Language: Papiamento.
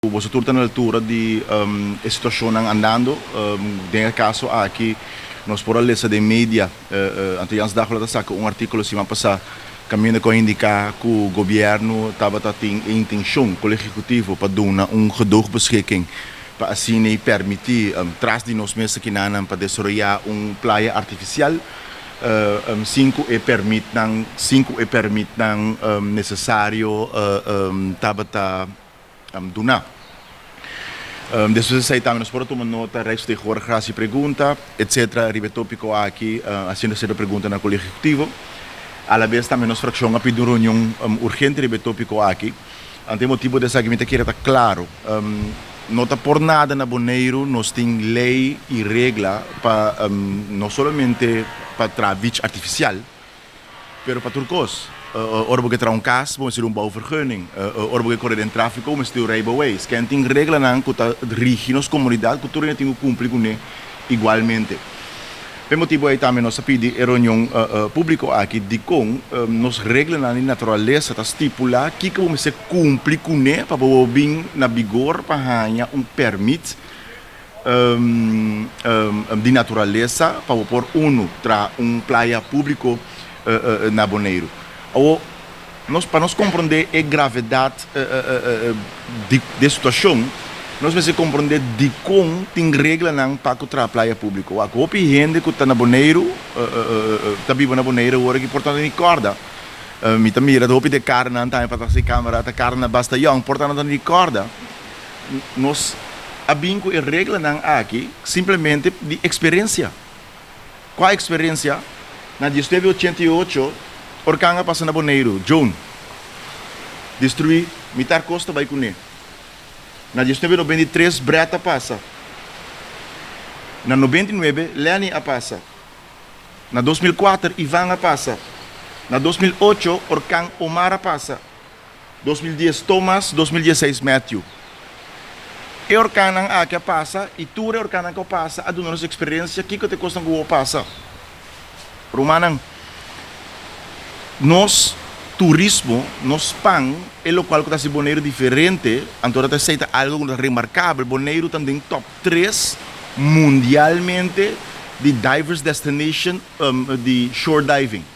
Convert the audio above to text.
Boso tur ta na altura di e situacionnan andando. Den e caso aki nos por a lesa den media, Antilliaans Dagblad a saca un articulo siman pasa caminda cu a indica cu gobierno tabata tin e intencion, Colegio Ejecutivo, pa duna un gedoogbeschikking pa asina y permiti tras di nos mes akinanan pa desaroya un playa artificial sin cu e permitnan sin cu e permitnan necesario tabata duna. Despues di esei tambe nos por a tuma nota, Rijksvertegenwoordiger a hasi pregunta, etc. Riba e tópiko aki, hasiendo sierto pregunta na Kolegio Ejecutivo. Alabes tambe nos frakshon a pidi un reunion urgente riba e tópiko aki. Ante e motibu di esaki mi ta kere ta klaro, no ta por nada na Boneiru nos tin lei i regla pa no solamente pa traha beach artifisial, Pero pa tur kos. Ora bo ke traha un kas, bo mester un bouwvergunning. Ora bo ke kore den tráfiko, bo mester un rijbewijs. Ken tin reglanan ku ta rigi nos komunidat ku tur hende tin ku kumpli kuné igualmente. P'e motibu ei tambe nos a pidi e reunion públiko aki dikon nos reglanan di naturalesa ta stipulá kiko bo mester kumpli kuné pa bo bin na bigor pa haña un pèrmit di naturalesa pa bo por unu traha un playa públiko na Boneiru. Awor, nos pa nos komprondé e gravedat di e situashon, nos mester komprondé dikon tin reglanan pa ku traha playa públiko. Wak, hopi hende ku ta na Boneiru, ta biba na Boneiru awor aki por ta ni kòrda. Mi ta mira hopi di e karanan tambe patras di kamera ta karanan basta yòn, por ta nan ta ni kòrda. Nos a bin ku e reglanan aki simplemente di eksperensia. Kua eksperensia? Na 1988 orkan a pasa na Boneiru, Joan, destruí mitar kos ta bai kuné. Na 1993 Bret a pasa. Na 99 Lenny a pasa. Na 2004 Ivan a pasa. Na 2008 orkan Omar a pasa. 2010 Thomas, 2016 Matthew. E orkannan aki a pasa i tur e orkannan ku a pasa a duna nos eksperensia kiko ta e kosnan ku wou pasa. Rumannan, nos turismo, nos pan, e lokual ku ta hasi Boneiru diferente, anto ta esei ta algu ku ta remarkabel, Boneiru ta den top tres mundialmente di divers destination di shore diving.